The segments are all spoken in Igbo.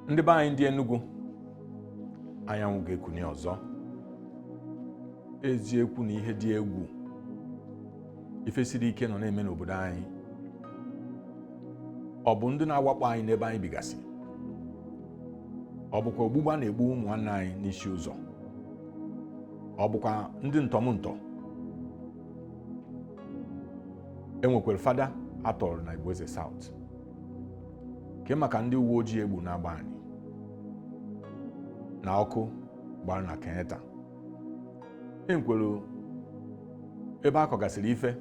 Ndị be anyị, ndị Enugu, anyanwụ ga-ekuni ọzọ. Eziokwu na ihe dị egwu, ife siri ike nọ na-eme n'obodo anyị. Ọ bụ ndị na-awakpo anyị n'ebe anyị bigasị, ọ bụkwa ogbugbu a na-egbu ụmụ nwanne anyị n'isi ụzọ, ọ bụkwa ndị ntọmntọ. Enwekwara fada atọrọ na Igboeze South, ke maka ndị uwe ojii egbu n'Agbani na ọkụ gbara na Kenyatta. Enwekwara ebe a kọgasịrị ife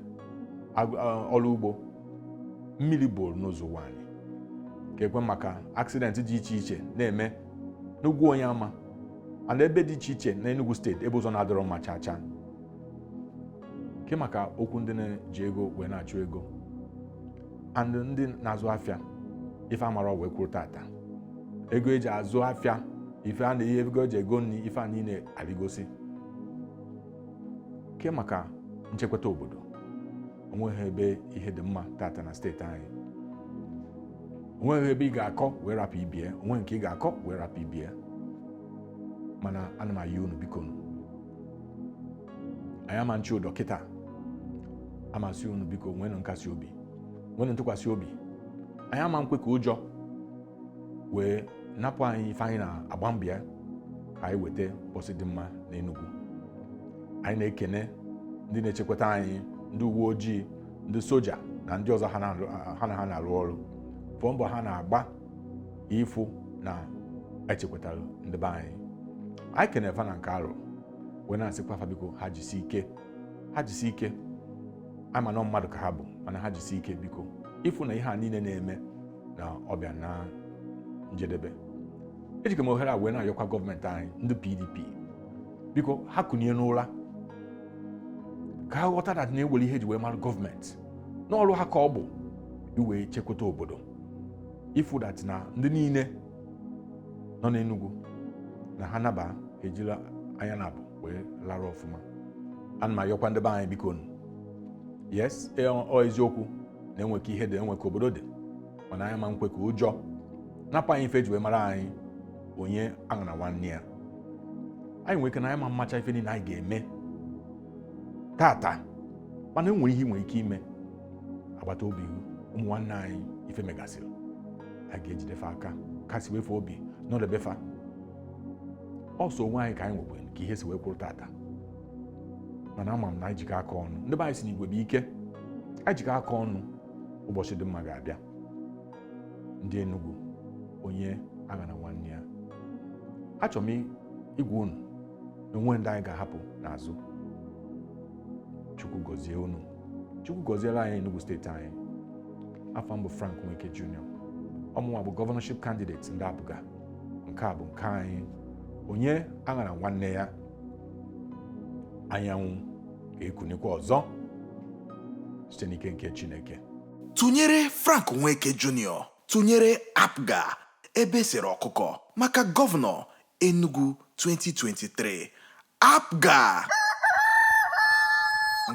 ọrụ ugbo mmiri buru n'ụzọ Ụwanị, ka ekwe maka accident dị iche iche na-eme n'Ugwu Onyeama and ebe dị iche iche na Enugu steeti ebe ụzọ na-adịrọ mma chaa chaa, ke maka okwu ndị na-eji ego wee na-achụ ego and ndị na-azụ afịa ife amara wee kwuru tata ego eji azụ afịa, ife a na-ihe ego eji ego nri, ife a niile arịgosi, ke maka nchekwata obodo. Onweghị ebe ihe dị mma tata na steeti anyị. Onweghị ebe ị ga-akọ wee rapụ ibie, onweghị nke ị ga-akọ wee rapụ ibie. Mana ana m ayọ unu, biko, anyị ama nchi ụdọ kịta amasị unu, biko nweenụ nkasi obi, nweenụ ntụkwasị obi. Anyị ama nkwe ka ụjọ wee napụ anyị ife anyị na-agba mbọ ya ka anyị weta ụbọchị dị mma n'Enugu. Anyị na-ekene ndị na-echekwata anyị, ndị uwe ojii, ndị soja na ndị ọzọ ha na ha na-arụ ọrụ fọ mbọ ha na-agba ịfụ na echekwatara ndị be anyị. Anyị kene fa na nke arụ wee na-asịkwa fa, biko, ha jisi ike, ha jisi ike. Ama na mmadụ ka ha bụ, mana ha jisi ike, biko, ịfụ na ihe a niile na-eme na ọbịa na njedebe. Ejikwa m ohere a wee na-ayọkwa gọọmenti anyị, ndị PDP, biko, ha kunie n'ụra ka ha ghọta na na-ewere ihe eji wee mara gọọmenti n'ọrụ ha ka ọ bụ iwee chekwata obodo, ịfụ that na ndị niile nọ n'Enugu na ha naba ejila anya na abụ wee lara ọfụma. Ana m ayọkwa ndị be anyị, biko. Yes, ọ eziokwu na enwe ka ihe dị, enwe ka obodo dị, mana anyị ma nkwe ka ụjọ napụ anyị ife eji wee mara anyị. Onye aṅara nwanne ya, anyị nwere ike na anyị ma mmacha ife niile anyị ga-eme tata, mana enwere ihe ị nwere ike ime. Agbata obi, ụmụ nwanne anyị ife megasịrị, a ga-ejidefe aka, kasị wefe obi nọdebefa ọsọ onwe anyị ka anyị nwekwe ka ihe si wee kwụrụ tata. Mana ama m na anyị jikọ aka ọnụ, ndị be anyị si n'igwe bụ ike, anyị jikọ aka ọnụ, ụbọchị dị mma ga-abịa. Ndị Enugu, onye agha na nwanne ya, achọrọ m igwa unu na onwe ndị anyị ga-ahapụ n'azụ. Chukwu gọzie unu, Chukwu gọziere anyị Enugu steeti anyị. Afọ m bụ Frank Nweke Junior. Ọmụnwa bụ governorship candidate ndị APGA. Nke a bụ nke anyị. Onye aghara nwanne ya, anyanwụ ga-ekunikwa ọzọ site n'ike nke Chineke. Tụnyere Frank Nweke Jr., tụnyere APGA, ebe sere ọkụkọ maka gọvanọ Enugu 2023. APGA.